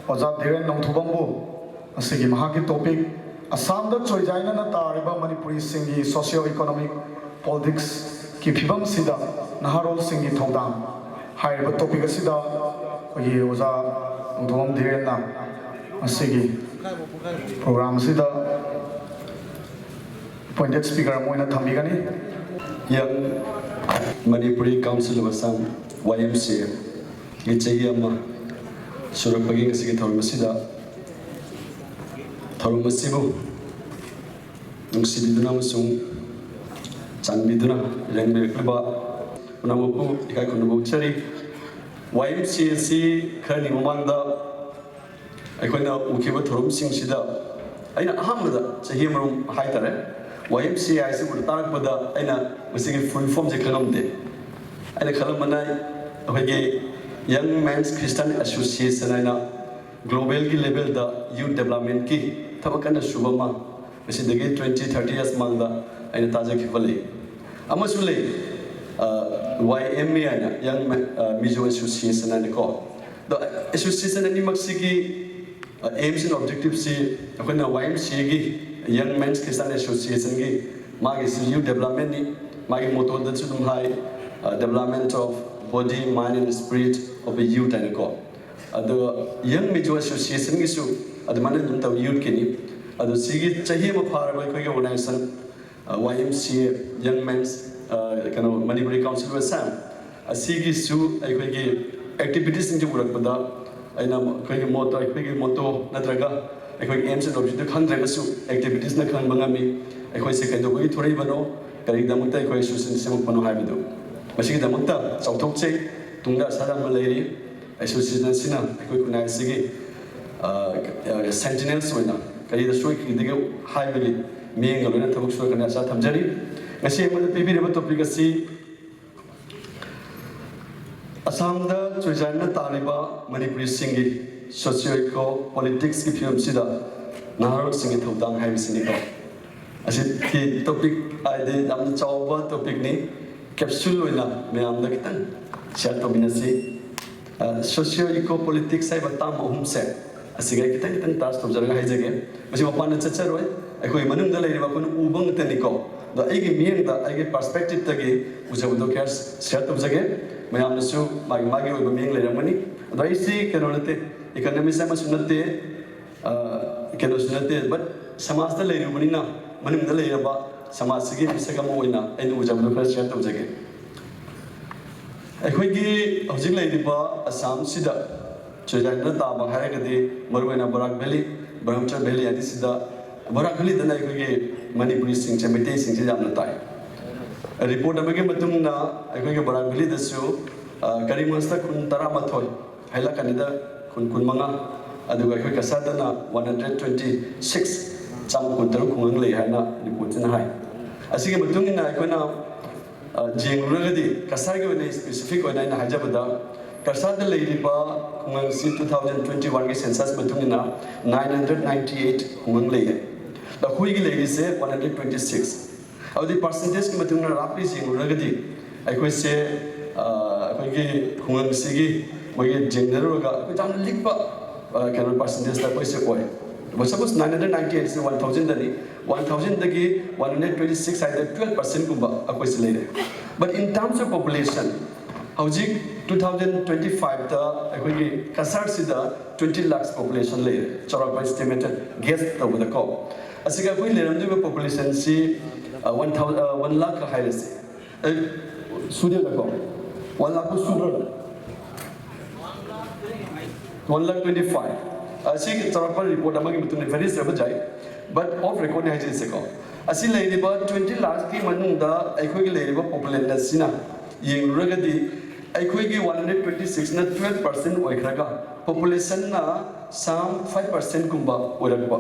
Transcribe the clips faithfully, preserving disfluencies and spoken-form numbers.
ꯑꯣꯖꯥ ꯙꯤꯔꯦꯟ ꯅꯣꯡꯊꯣꯝꯕꯝꯕꯨ ꯉꯁꯤꯒꯤ ꯃꯍꯥꯛꯀꯤ topic, ꯑꯁꯥꯝꯗ ꯆꯣꯏꯖꯥꯏꯅꯅ ꯇꯥꯔꯤꯕ ꯃꯅꯤꯄꯨꯔꯤꯁꯤꯡꯒꯤ socio economic politicsꯀꯤ ꯐꯤꯕꯝꯁꯤꯗ ꯅꯍꯥꯔꯣꯜꯁꯤꯡꯒꯤ ꯊꯧꯗꯥꯡ ꯍꯥꯏꯔꯤꯕ topic ꯑꯁꯤꯗ ꯑꯩꯈꯣꯏꯒꯤ ꯑꯣꯖꯥ ꯅꯣꯡꯊꯣꯝꯕꯝ ꯙꯤꯔꯦꯟꯅ ꯉꯁꯤꯒꯤ program ꯑꯁꯤꯗ appointed speaker ꯑꯃ ꯑꯣꯏꯅ ꯊꯝꯕꯤꯒꯅꯤ꯫ Young Manipuri Council of Assam, Y M C A ꯒꯤ ꯆꯍꯤ ꯑꯃ ꯁꯨꯔꯛꯄꯒꯤ ꯉꯁꯤꯒꯤ ꯊꯧꯔꯝ ꯑꯁꯤꯗ, ꯊꯧꯔꯝ ꯑꯁꯤꯕꯨ ꯅꯨꯡꯁꯤꯕꯤꯗꯨꯅ ꯑꯃꯁꯨꯡ ꯆꯥꯟꯕꯤꯗꯨꯅ ꯌꯦꯡꯕꯤꯔꯛꯂꯤꯕ ꯄꯨꯝꯅꯃꯛꯄꯨ ꯏꯀꯥꯏ ꯈꯨꯝꯅꯕ ꯎꯠꯆꯔꯤ꯫ Y M C A ꯑꯁꯤ ꯈꯔꯅꯤ ꯃꯃꯥꯡꯗ ꯑꯩꯈꯣꯏꯅ ꯎꯈꯤꯕ ꯊꯧꯔꯝꯁꯤꯡꯁꯤꯗ ꯑꯩꯅ ꯑꯍꯥꯟꯕꯗ ꯆꯍꯤ ꯑꯃꯔꯣꯝ ꯍꯥꯏꯇꯥꯔꯦ, Y M C A ꯍꯥꯏꯁꯤꯕꯨ ꯇꯥꯔꯛꯄꯗ ꯑꯩꯅ ꯃꯁꯤꯒꯤ full formꯁꯦ ꯈꯪꯉꯝꯗꯦ꯫ ꯑꯩꯅ ꯈꯜꯂꯝꯕꯅ ꯑꯩꯈꯣꯏꯒꯤ Young Men's Christian Association ꯍꯥꯏꯅ globalꯒꯤ levelꯗ youth developmentꯀꯤ ꯊꯕꯛ ꯀꯟꯅ ꯁꯨꯕ ꯑꯃ ꯉꯁꯤꯗꯒꯤ twenty thirty years ꯃꯃꯥꯡꯗ ꯑꯩꯅ ꯇꯥꯖꯈꯤꯕ ꯂꯩ꯫ ꯑꯃꯁꯨ ꯂꯩ, Y M A ꯍꯥꯏꯅ, Young Mizo Association ꯍꯥꯏꯅꯀꯣ꯫ ꯑꯗꯣ association ꯑꯅꯤꯃꯛꯁꯤꯒꯤ aims and objectiveꯁꯤ ꯑꯩꯈꯣꯏꯅ Y M C Aꯒꯤ, Young Men's Christian Associationꯒꯤ, ꯃꯥꯒꯤꯁꯤ youth developmentꯅꯤ꯫ ꯃꯥꯒꯤ mottoꯗꯁꯨ ꯑꯗꯨꯝ ꯍꯥꯏ, development of body, mind and spirit of a youth ꯍꯥꯏꯅꯀꯣ꯫ ꯑꯗꯣ Young Mizo Associationꯒꯤꯁꯨ ꯑꯗꯨꯃꯥꯏꯅ ꯑꯗꯨꯝ ꯇꯧꯏ, youthꯀꯤꯅꯤ꯫ ꯑꯗꯣ ꯁꯤꯒꯤ ꯆꯍꯤ ꯑꯃ ꯐꯥꯔꯕ ꯑꯩꯈꯣꯏꯒꯤ organization, Y M C A, Young Men's, ꯀꯩꯅꯣ, Manipuri Council of Assam, ꯑꯁꯤꯒꯤꯁꯨ ꯑꯩꯈꯣꯏꯒꯤ activitiesꯁꯤꯡꯁꯤ ꯎꯔꯛꯄꯗ ꯑꯩꯅ ꯑꯩꯈꯣꯏꯒꯤ motto, ꯑꯩꯈꯣꯏꯒꯤ motto ꯅꯠꯇ꯭ꯔꯒ ꯑꯩꯈꯣꯏꯒꯤ aims and objectiveꯇꯨ ꯈꯪꯗ꯭ꯔꯒꯁꯨ activitiesꯅ ꯈꯪꯕ ꯉꯝꯃꯤ꯫ ꯑꯩꯈꯣꯏꯁꯦ ꯀꯩꯗꯧꯕꯒꯤ ꯊꯣꯔꯛꯏꯕꯅꯣ, ꯀꯔꯤꯒꯤꯗꯃꯛꯇ ꯑꯩꯈꯣꯏ association ꯁꯦꯝꯃꯛꯄꯅꯣ ꯍꯥꯏꯕꯗꯨ꯫ ꯃꯁꯤꯒꯤꯗꯃꯛꯇ ꯆꯥꯎꯊꯣꯛꯆꯩ꯫ ꯇꯨꯡꯗ ꯑꯁꯥ ꯌꯥꯝꯅ ꯂꯩꯔꯤ꯫ Association ꯑꯁꯤꯅ ꯑꯩꯈꯣꯏ ꯈꯨꯟꯅꯥꯏ ꯑꯁꯤꯒꯤ sentinels ꯑꯣꯏꯅ ꯀꯔꯤꯗ ꯁꯣꯏꯈꯤꯒꯗꯒꯦ ꯍꯥꯏꯕꯒꯤ ꯃꯤꯠꯌꯦꯡꯒ ꯂꯣꯏꯅ ꯊꯕꯛ ꯁꯨꯔꯛꯀꯅꯤ ꯑꯁꯥ ꯊꯝꯖꯔꯤ꯫ ꯉꯁꯤ ꯑꯩꯉꯣꯟꯗ ꯄꯤꯕꯤꯔꯤꯕ topic ꯑꯁꯤ ꯑꯁꯥꯝꯗ ꯆꯣꯏꯖꯥꯏꯅ ꯇꯥꯔꯤꯕ ꯃꯅꯤꯄꯨꯔꯤꯁꯤꯡꯒꯤ socio eco politicsꯀꯤ ꯐꯤꯕꯝꯁꯤꯗ ꯅꯍꯥꯔꯣꯜꯁꯤꯡꯒꯤ ꯊꯧꯗꯥꯡ ꯍꯥꯏꯕꯁꯤꯅꯤꯀꯣ꯫ ꯑꯁꯤꯒꯤ topic ꯍꯥꯏꯗꯤ ꯌꯥꯝꯅ ꯆꯥꯎꯕ topicꯅꯤ꯫ Capsule ꯑꯣꯏꯅ ꯃꯌꯥꯝꯗ ꯈꯤꯇꯪ share ꯇꯧꯃꯤꯟꯅꯁꯤ꯫ Socio Eco Politics ꯍꯥꯏꯕ term ꯑꯍꯨꯝꯁꯦ, ꯑꯁꯤꯒ ꯑꯩ ꯈꯤꯇꯪ ꯈꯤꯇꯪ touch ꯇꯧꯖꯔꯒ ꯍꯥꯏꯖꯒꯦ꯫ ꯃꯁꯤ ꯃꯄꯥꯟꯗ ꯆꯠꯆꯔꯣꯏ, ꯑꯩꯈꯣꯏ ꯃꯅꯨꯡꯗ ꯂꯩꯔꯤꯕ ꯑꯩꯈꯣꯏꯅ ꯎꯕ ꯉꯥꯛꯇꯅꯤꯀꯣ꯫ ꯑꯗꯣ ꯑꯩꯒꯤ ꯃꯤꯠꯌꯦꯡꯗ, ꯑꯩꯒꯤ perspective ꯇꯒꯤ ꯎꯖꯕꯗꯣ ꯈꯔ share ꯇꯧꯖꯒꯦ꯫ ꯃꯌꯥꯝꯅꯁꯨ ꯃꯥꯒꯤ ꯃꯥꯒꯤ ꯑꯣꯏꯕ ꯃꯤꯠꯌꯦꯡ ꯂꯩꯔꯝꯒꯅꯤ꯫ ꯑꯗꯣ ꯑꯩꯁꯤ ꯀꯩꯅꯣ ꯅꯠꯇꯦ, economist ꯑꯃꯁꯨ ꯅꯠꯇꯦ, ꯑ, ꯀꯩꯅꯣꯁꯨ ꯅꯠꯇꯦ, but ꯁꯃꯥꯖꯇ ꯂꯩꯔꯨꯕꯅꯤꯅ, ꯃꯅꯨꯡꯗ ꯂꯩꯔꯕ ꯁꯃꯥꯖꯁꯤꯒꯤ ꯃꯤꯁꯛ ꯑꯃ ꯑꯣꯏꯅ ꯑꯩꯅ ꯎꯖꯕꯗꯣ ꯈꯔ share ꯇꯧꯖꯒꯦ꯫ ꯑꯩꯈꯣꯏꯒꯤ ꯍꯧꯖꯤꯛ ꯂꯩꯔꯤꯕ ꯑꯁꯥꯝꯁꯤꯗ ꯆꯨꯔꯥꯆꯥꯟꯄꯨꯔ ꯇꯥꯕ ꯍꯥꯏꯔꯒꯗꯤ ꯃꯔꯨꯑꯣꯏꯅ ꯕꯔꯥꯛ valley, ꯕ꯭ꯔꯍꯃꯄꯨꯇ꯭ꯔ valley ꯑꯅꯤꯁꯤꯗ, ꯕꯔꯥꯛ valley ꯗꯅ ꯑꯩꯈꯣꯏꯒꯤ ꯃꯅꯤꯄꯨꯔꯤꯁꯤꯡꯁꯦ, ꯃꯩꯇꯩꯁꯤꯡꯁꯦ ꯌꯥꯝꯅ ꯇꯥꯏ꯫ Report ꯑꯃꯒꯤ ꯃꯇꯨꯡ ꯏꯟꯅ ꯑꯩꯈꯣꯏꯒꯤ ꯕꯔꯥꯛ valley ꯗꯁꯨ, ꯑ, ꯀꯔꯤꯝꯒꯟꯖꯇ ꯈꯨꯟ ꯇꯔꯥꯃꯥꯊꯣꯏ, ꯍꯥꯏꯂꯥꯀꯟꯗꯤꯗ ꯈꯨꯟ ꯀꯨꯟꯃꯉꯥ, ꯑꯗꯨꯒ ꯑꯩꯈꯣꯏ ꯀꯁꯥꯔꯗꯅ one hundred twenty six, ꯆꯥꯝꯃ ꯀꯨꯟꯇꯔꯨꯛ ꯈꯨꯡꯒꯪ ꯂꯩ ꯍꯥꯏꯅ report ꯁꯤꯅ ꯍꯥꯏ꯫ ꯑꯁꯤꯒꯤ ꯃꯇꯨꯡ ꯏꯟꯅ ꯑꯩꯈꯣꯏꯅ, ꯑ, ꯌꯦꯡꯂꯨꯔꯒꯗꯤ, ꯀꯁꯥꯔꯒꯤ ꯑꯣꯏꯅ specific ꯑꯣꯏꯅ ꯑꯩꯅ ꯍꯥꯏꯖꯕꯗ, ꯀꯁꯥꯔꯗ ꯂꯩꯔꯤꯕ ꯈꯨꯡꯒꯪꯁꯤ two thousand twenty one ꯒꯤ census ꯃꯇꯨꯡ ꯏꯟꯅ nine hundred ninety eight ꯈꯨꯡꯒꯪ ꯂꯩꯌꯦ꯫ ꯑꯩꯈꯣꯏꯒꯤ ꯂꯩꯔꯤꯁꯦ one hundred twenty six꯫ ꯑꯗꯨꯗꯤ percentage ꯀꯤ ꯃꯇꯨꯡ ꯏꯟꯅ roughly ꯌꯦꯡꯂꯨꯔꯒꯗꯤ, ꯑꯩꯈꯣꯏꯁꯦ, ꯑ, ꯑꯩꯈꯣꯏꯒꯤ ꯈꯨꯡꯒꯪꯁꯤꯒꯤ ꯃꯣꯏꯒꯤ ꯌꯦꯡꯅꯔꯨꯔꯒ ꯑꯩꯈꯣꯏ ꯌꯥꯝꯅ ꯂꯤꯛꯄ, ꯑ, ꯀꯩꯅꯣ, percentage ꯇ ꯑꯩꯈꯣꯏꯁꯦ ꯑꯣꯏ꯫ Suppose nine hundred ninety eight ꯁꯦ one thousand ꯗꯅꯤ, one thousand ꯗꯒꯤ one hundred twenty six ꯍꯥꯏꯗ twelve percent ꯀꯨꯝꯕ ꯑꯩꯈꯣꯏꯁꯦ ꯂꯩꯔꯦ꯫ But in terms of population, ꯍꯧꯖꯤꯛ two thousand twenty five ꯇ ꯑꯩꯈꯣꯏꯒꯤ ꯀꯁꯥꯔꯁꯤꯗ twenty lakhs population ꯂꯩꯔꯦ, ꯆꯥꯎꯔꯥꯛꯄ estimated guess ꯇꯧꯕꯗꯀꯣ꯫ ꯑꯁꯤꯒ ꯑꯩꯈꯣꯏ ꯂꯩꯔꯝꯗꯣꯏꯕ population ꯁꯤ, ꯑ, one thousand, ꯑ, one lakh ꯍꯥꯏꯔꯁꯦ꯫ ꯑꯦ, ꯁꯨꯗꯦꯗꯀꯣ? One lakh ꯁꯨꯕ꯭ꯔꯥ? One lakh twenty five꯫ ꯑꯁꯤ ꯆꯥꯎꯔꯥꯛꯄ report ꯑꯃꯒꯤ ꯃꯇꯨꯡ ꯏꯟꯅ various ꯑꯣꯏꯕ ꯌꯥꯏ, but off record ꯅꯤ ꯍꯥꯏꯖꯔꯤꯁꯦꯀꯣ꯫ ꯑꯁꯤ ꯂꯩꯔꯤꯕ twenty lakhs ꯀꯤ ꯃꯅꯨꯡꯗ ꯑꯩꯈꯣꯏꯒꯤ ꯂꯩꯔꯤꯕ population ꯑꯁꯤꯅ ꯌꯦꯡꯂꯨꯔꯒꯗꯤ, ꯑꯩꯈꯣꯏꯒꯤ one hundred twenty six ꯅ twelve percent ꯑꯣꯏꯈ꯭ꯔꯒ, population ꯅ some five percent ꯀꯨꯝꯕ ꯑꯣꯏꯔꯛꯄ꯫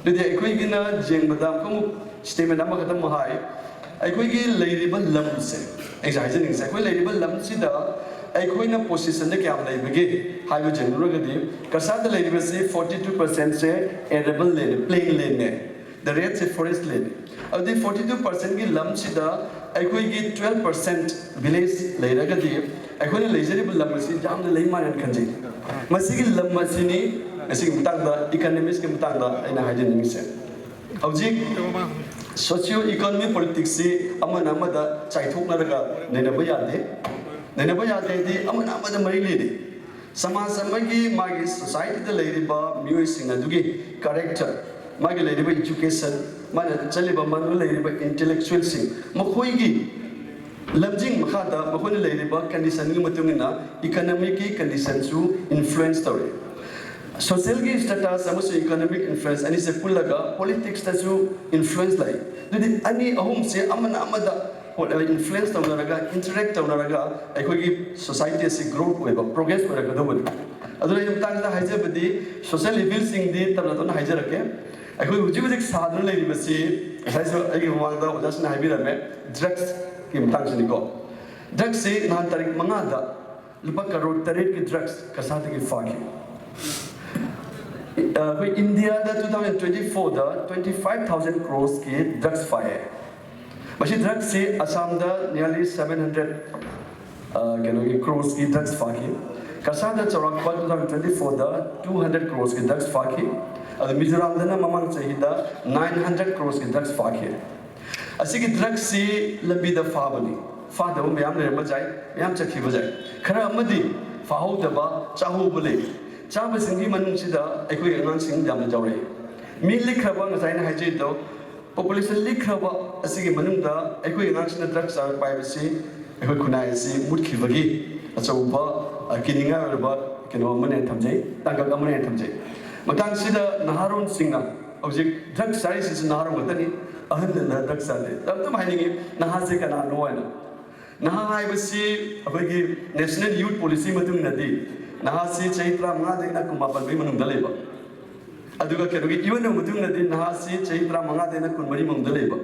ꯑꯗꯨꯗꯤ ꯑꯩꯈꯣꯏꯒꯤꯅ ꯌꯦꯡꯕꯗ ꯑꯃꯨꯛ statement ꯑꯃꯈꯛꯇꯪ ꯍꯥꯏ, ꯑꯩꯈꯣꯏꯒꯤ ꯂꯩꯔꯤꯕ ꯂꯝꯁꯦ, ꯑꯩꯅ ꯍꯥꯏꯖꯅꯤꯡꯉꯤꯁꯦ, ꯑꯩꯈꯣꯏ ꯂꯩꯔꯤꯕ ꯂꯝꯁꯤꯗ ꯑꯩꯈꯣꯏꯅ population ꯗ ꯀꯌꯥꯝ ꯂꯩꯕꯒꯦ ꯍꯥꯏꯕ ꯌꯦꯡꯂꯨꯔꯒꯗꯤ, ꯀꯁꯥꯔꯗ ꯂꯩꯔꯤꯕꯁꯤ forty two percent ꯁꯦ arable land, plain land ꯅꯦ, the rest say forest land ꯅꯦ꯫ ꯑꯗꯨꯗꯤ forty two percent ꯀꯤ ꯂꯝꯁꯤꯗ ꯑꯩꯈꯣꯏꯒꯤ twelve percent village ꯂꯩꯔꯒꯗꯤ, ꯑꯩꯈꯣꯏꯅ ꯂꯩꯖꯔꯤꯕ ꯂꯝ ꯑꯁꯤ ꯌꯥꯝꯅ ꯂꯩ ꯃꯥꯟꯅꯅ ꯈꯟꯖꯩ꯫ ꯃꯁꯤꯒꯤ ꯂꯝ ꯑꯁꯤꯅꯤ ꯉꯁꯤꯒꯤ ꯃꯇꯥꯡꯗ, ꯏꯀꯅꯣꯃꯤꯛꯁꯀꯤ ꯃꯇꯥꯡꯗ ꯑꯩꯅ ꯍꯥꯏꯖꯅꯤꯡꯉꯤꯁꯦ꯫ ꯍꯧꯖꯤꯛ ꯁꯣꯁꯤꯌꯣ ꯏꯀꯣꯅꯣꯃꯤ ꯄꯣꯂꯤꯇꯤꯛꯁꯁꯤ ꯑꯃꯅ ꯑꯃꯗ ꯆꯥꯏꯊꯣꯛꯅꯔꯒ ꯅꯩꯅꯕ ꯌꯥꯗꯦ꯫ ꯅꯩꯅꯕ ꯌꯥꯗꯦ ꯍꯥꯏꯗꯤ ꯑꯃꯅ ꯑꯃꯗ ꯃꯔꯤ ꯂꯩꯅꯩ꯫ ꯁꯃꯥꯖ ꯑꯃꯒꯤ, ꯃꯥꯒꯤ ꯁꯣꯁꯥꯏꯇꯤꯗ ꯂꯩꯔꯤꯕ ꯃꯤꯑꯣꯏꯁꯤꯡ ꯑꯗꯨꯒꯤ ꯀꯦꯔꯦꯛꯇꯔ, ꯃꯥꯒꯤ ꯂꯩꯔꯤꯕ ꯏꯖꯨꯀꯦꯁꯟ, ꯃꯥꯅ ꯆꯠꯂꯤꯕ ꯃꯥꯅ ꯂꯩꯔꯤꯕ ꯏꯟꯇꯦꯂꯦꯛꯆꯨꯋꯦꯜꯁꯤꯡ, ꯃꯈꯣꯏꯒꯤ ꯂꯝꯖꯤꯡ ꯃꯈꯥꯗ ꯃꯈꯣꯏꯅ ꯂꯩꯔꯤꯕ ꯀꯟꯗꯤꯁꯟꯒꯤ ꯃꯇꯨꯡ ꯏꯟꯅ ꯏꯀꯅꯣꯃꯤꯛꯀꯤ ꯀꯟꯗꯤꯁꯟꯁꯨ ꯏꯟꯐ꯭ꯂꯨꯌꯦꯟꯁ ꯇꯧꯔꯤ꯫ ꯁꯣꯁꯤꯌꯦꯜꯒꯤ ꯁ꯭ꯇꯦꯇꯁ ꯑꯃꯁꯨꯡ ꯏꯀꯅꯣꯃꯤꯛ ꯏꯟꯐ꯭ꯂꯨꯌꯦꯟꯁ ꯑꯅꯤꯁꯦ ꯄꯨꯜꯂꯒ ꯄꯣꯂꯤꯇꯤꯛꯁꯇꯁꯨ ꯏꯟꯐ꯭ꯂꯨꯌꯦꯟꯁ ꯂꯩ꯫ ꯑꯗꯨꯗꯤ ꯑꯅꯤ ꯑꯍꯨꯝꯁꯦ ꯑꯃꯅ ꯑꯃꯗ ꯏꯟꯐ꯭ꯂꯨꯌꯦꯟꯁ ꯇꯧꯅꯔꯒ, ꯏꯟꯇꯔꯦꯛ ꯇꯧꯅꯔꯒ ꯑꯩꯈꯣꯏꯒꯤ ꯁꯣꯁꯥꯏꯇꯤ ꯑꯁꯤ ꯒ꯭ꯔꯣꯊ ꯑꯣꯏꯕ, ꯄ꯭ꯔꯣꯒ꯭ꯔꯦꯁ ꯑꯣꯏꯔꯛꯀꯗꯧꯕꯅꯤ꯫ ꯑꯗꯨꯅ ꯑꯩ ꯃꯇꯥꯡꯗ ꯍꯥꯏꯖꯕꯗꯤ, ꯁꯣꯁꯤꯌꯦꯜ ꯏꯚꯤꯜꯁꯤꯡꯗꯤ ꯇꯞꯅ ꯇꯞꯅ ꯍꯥꯏꯖꯔꯛꯀꯦ꯫ ꯑꯩꯈꯣꯏ ꯍꯧꯖꯤꯛ ꯍꯧꯖꯤꯛ ꯁꯥꯗꯨꯅ ꯂꯩꯔꯤꯕꯁꯤ, ꯉꯁꯥꯏꯁꯨ ꯑꯩꯒꯤ ꯃꯃꯥꯡꯗ ꯑꯣꯖꯥꯁꯤꯡꯅ ꯍꯥꯏꯕꯤꯔꯝꯃꯦ, ꯗ꯭ꯔꯛꯁꯀꯤ ꯃꯇꯥꯡꯁꯤꯅꯤꯀꯣ꯫ ꯗ꯭ꯔꯛꯁꯤ ꯅꯍꯥꯟ ꯇꯥꯔꯤꯛ ꯃꯉꯥꯗ ꯂꯨꯄꯥ ꯀꯔꯣꯔ ꯇꯔꯦꯠꯀꯤ ꯗ꯭ꯔꯛꯁ ꯀꯁꯥꯗꯒꯤ ꯐꯥꯈꯤ꯫ ꯑꯩꯈꯣꯏ ꯏꯟꯗꯤꯌꯥꯗ two thousand twenty fourꯗ twenty five thousand croreskꯤ ꯗ꯭ꯔꯛꯁ ꯐꯥꯏꯌꯦ꯫ ꯃꯁꯤ ꯗ꯭ꯔꯛꯁꯤ ꯑꯁꯥꯝꯗ nearly seven hundred, ꯑ, ꯀꯩꯅꯣꯒꯤ, croreskꯤ ꯗ꯭ꯔꯛꯁ ꯐꯥꯈꯤ꯫ ꯀꯁꯥꯗ ꯆꯥꯎꯔꯥꯛꯄ two thousand twenty fourꯗ two hundred croreskꯤ ꯗ꯭ꯔꯛꯁ ꯐꯥꯈꯤ꯫ ꯑꯗꯨ ꯃꯤꯖꯣꯔꯥꯝꯗꯅ ꯃꯃꯥꯡ ꯆꯍꯤꯗ nine hundred croreskꯤ ꯗ꯭ꯔꯛꯁ ꯐꯥꯈꯤ꯫ ꯑꯁꯤꯒꯤ ꯗ꯭ꯔꯛꯁꯤ ꯂꯝꯕꯤꯗ ꯐꯥꯕꯅꯤ꯫ ꯐꯥꯗꯕ ꯃꯌꯥꯝ ꯂꯩꯔꯝꯕ ꯌꯥꯏ, ꯃꯌꯥꯝ ꯆꯠꯈꯤꯕ ꯌꯥꯏ꯫ ꯈꯔ ꯑꯃꯗꯤ ꯐꯥꯍꯧꯗꯕ, ꯆꯥꯍꯧꯕ ꯂꯩ꯫ ꯆꯥꯕꯁꯤꯡꯒꯤ ꯃꯅꯨꯡꯁꯤꯗ ꯑꯩꯈꯣꯏꯒꯤ ꯑꯉꯥꯡꯁꯤꯡ ꯌꯥꯝꯅ ꯌꯥꯎꯔꯛꯏ꯫ ꯃꯤ ꯂꯤꯛꯈ꯭ꯔꯕ, ꯉꯁꯥꯏ ꯑꯩꯅ ꯍꯥꯏꯖꯔꯤꯗꯣ, ꯄꯣꯄꯨꯂꯦꯁꯟ ꯂꯤꯛꯈ꯭ꯔꯕ ꯑꯁꯤꯒꯤ ꯃꯅꯨꯡꯗ ꯑꯩꯈꯣꯏ ꯑꯉꯥꯡꯁꯤꯡꯅ ꯗ꯭ꯔꯒ ꯆꯥꯔꯛꯄ ꯍꯥꯏꯕꯁꯤ ꯑꯩꯈꯣꯏ ꯈꯨꯟꯅꯥꯏ ꯑꯁꯤ ꯃꯨꯠꯈꯤꯕꯒꯤ ꯑꯆꯧꯕ, ꯑ, ꯀꯤꯅꯤꯡꯉꯥꯏ ꯑꯣꯏꯔꯕ ꯀꯩꯅꯣ ꯑꯃꯅꯦꯅ ꯊꯝꯖꯩ, ꯇꯥꯡꯀꯛ ꯑꯃꯅꯦꯅ ꯊꯝꯖꯩ꯫ ꯃꯇꯥꯡꯁꯤꯗ ꯅꯍꯥꯔꯣꯟꯁꯤꯡꯅ, ꯍꯧꯖꯤꯛ ꯗ꯭ꯔꯒ ꯆꯥꯔꯤꯁꯤꯁꯨ ꯅꯍꯥꯔꯣꯟ ꯉꯥꯛꯇꯅꯤ, ꯑꯍꯜꯅ ꯗ꯭ꯔꯒ ꯆꯥꯗꯦ꯫ ꯑꯗꯨꯝ ꯍꯥꯏꯅꯤꯡꯉꯤ, ꯅꯍꯥꯁꯦ ꯀꯅꯥꯅꯣ ꯍꯥꯏꯅ꯫ ꯅꯍꯥ ꯍꯥꯏꯕꯁꯤ ꯑꯩꯈꯣꯏꯒꯤ National Youth Policy ꯃꯇꯨꯡ ꯏꯟꯅꯗꯤ ꯅꯍꯥꯁꯤ ꯆꯍꯤ ꯇꯔꯥꯃꯉꯥꯗꯩꯅ ꯀꯨꯟꯃꯥꯄꯟꯒꯤ ꯃꯅꯨꯡꯗ ꯂꯩꯕ, ꯑꯗꯨꯒ ꯀꯩꯅꯣꯒꯤ ꯌꯨ ꯑꯦꯟ ꯑꯣ ꯃꯇꯨꯡ ꯏꯟꯅꯗꯤ ꯅꯍꯥꯁꯤ ꯆꯍꯤ ꯇꯔꯥꯃꯉꯥꯗꯩꯅ ꯀꯨꯟꯃꯔꯤ ꯃꯅꯨꯡꯗ ꯂꯩꯕ꯫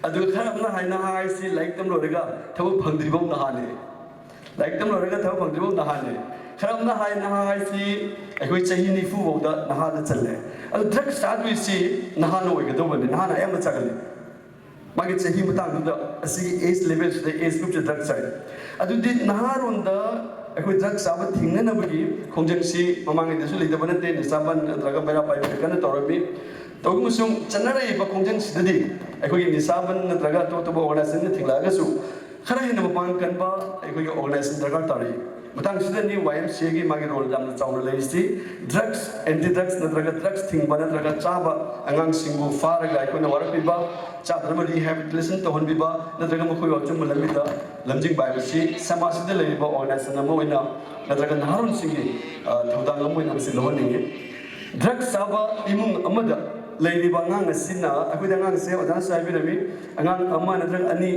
ꯑꯗꯨꯒ ꯈꯔ ꯑꯃꯅ ꯍꯥꯏ, ꯅꯍꯥ ꯍꯥꯏꯁꯤ ꯂꯥꯏꯔꯤꯛ ꯇꯝ ꯂꯣꯏꯔꯒ ꯊꯕꯛ ꯐꯪꯗ꯭ꯔꯤꯐꯥꯎ ꯅꯍꯥꯅꯦ꯫ ꯂꯥꯏꯔꯤꯛ ꯇꯝ ꯂꯣꯏꯔꯒ ꯊꯕꯛ ꯐꯪꯗ꯭ꯔꯤꯐꯥꯎ ꯅꯍꯥꯅꯦ꯫ ꯈꯔ ꯑꯃꯅ ꯍꯥꯏ, ꯅꯍꯥ ꯍꯥꯏꯁꯤ ꯑꯩꯈꯣꯏ ꯆꯍꯤ ꯅꯤꯐꯨ ꯐꯥꯎꯗ ꯅꯍꯥꯗ ꯆꯜꯂꯦ꯫ ꯑꯗꯨ ꯗ꯭ꯔꯒ ꯆꯥꯗꯣꯏꯁꯤ ꯅꯍꯥꯅ ꯑꯣꯏꯒꯗꯧꯕꯅꯤ, ꯅꯍꯥꯅ ꯑꯌꯥꯝꯕ ꯆꯥꯒꯜꯂꯤ꯫ ꯃꯥꯒꯤ ꯆꯍꯤ ꯃꯇꯥꯡꯗꯨꯗ ꯑꯁꯤꯒꯤ age levelꯁꯤꯗ, age groupꯁꯤꯗ ꯗ꯭ꯔꯒ ꯆꯥꯏ꯫ ꯑꯗꯨꯗꯤ ꯅꯍꯥꯔꯣꯟꯗ ꯑꯩꯈꯣꯏ ꯗ꯭ꯔꯒ ꯆꯥꯕ ꯊꯤꯡꯅꯅꯕꯒꯤ ꯈꯣꯡꯖꯪꯁꯤ ꯃꯃꯥꯡꯉꯩꯗꯁꯨ ꯂꯩꯇꯕ ꯅꯠꯇꯦ꯫ ꯅꯤꯁꯥꯕꯟ ꯅꯠꯇ꯭ꯔꯒ ꯃꯩꯔꯥ ꯄꯥꯏꯕꯤ ꯀꯟꯅ ꯇꯧꯔꯝꯃꯤ꯫ ꯇꯧꯕ ꯑꯃꯁꯨꯡ ꯆꯠꯅꯔꯛꯏꯕ ꯈꯣꯡꯖꯪꯁꯤꯗꯗꯤ ꯑꯩꯈꯣꯏꯒꯤ ꯅꯤꯁꯥꯕꯟ ꯅꯠꯇ꯭ꯔꯒ ꯑꯇꯣꯞ ꯑꯇꯣꯞꯄ organisationꯅ ꯊꯤꯡꯂꯛꯑꯒꯁꯨ ꯈꯔ ꯍꯦꯟꯅ ꯃꯄꯥꯡꯒꯜ ꯀꯟꯕ ꯑꯩꯈꯣꯏꯒꯤ organisationꯅ ꯗꯔꯀꯥꯔ ꯇꯥꯔꯛꯏ꯫ ꯃꯇꯥꯡꯁꯤꯗꯅꯤ Y M C Aꯒꯤ ꯃꯥꯒꯤ role ꯌꯥꯝꯅ ꯆꯥꯎꯅ ꯂꯩꯔꯤꯁꯤ꯫ Drugs, anti drugs ꯅꯠꯇ꯭ꯔꯒ ꯗ꯭ꯔꯒꯁ ꯊꯤꯡꯕ ꯅꯠꯇ꯭ꯔꯒ ꯆꯥꯕ ꯑꯉꯥꯡꯁꯤꯡꯕꯨ ꯐꯥꯔꯒ ꯑꯩꯈꯣꯏꯅ ꯋꯥꯔꯛꯄꯤꯕ, ꯆꯥꯗꯅꯕ rehabilitation ꯇꯧꯍꯟꯕꯤꯕ ꯅꯠꯇ꯭ꯔꯒ ꯃꯈꯣꯏꯕꯨ ꯑꯆꯨꯝꯕ ꯂꯝꯕꯤꯗ ꯂꯝꯖꯤꯡꯕ ꯍꯥꯏꯕꯁꯤ ꯁꯃꯥꯖꯁꯤꯗ ꯂꯩꯔꯤꯕ organization ꯑꯃ ꯑꯣꯏꯅ ꯅꯠꯇ꯭ꯔꯒ ꯅꯍꯥꯔꯣꯜꯁꯤꯡꯒꯤ, ꯑ, ꯊꯧꯗꯥꯡ ꯑꯃ ꯑꯣꯏꯅ ꯃꯁꯤ ꯂꯧꯍꯟꯅꯤꯡꯏ꯫ Drugs ꯆꯥꯕ ꯏꯃꯨꯡ ꯑꯃꯗ ꯂꯩꯔꯤꯕ ꯑꯉꯥꯡ ꯑꯁꯤꯅ, ꯑꯩꯈꯣꯏꯗ ꯑꯉꯥꯡꯁꯦ ꯑꯣꯖꯥꯅꯁꯨ ꯍꯥꯏꯕꯤꯔꯝꯃꯤ, ꯑꯉꯥꯡ ꯑꯃ ꯅꯠꯇ꯭ꯔꯒ ꯑꯅꯤ,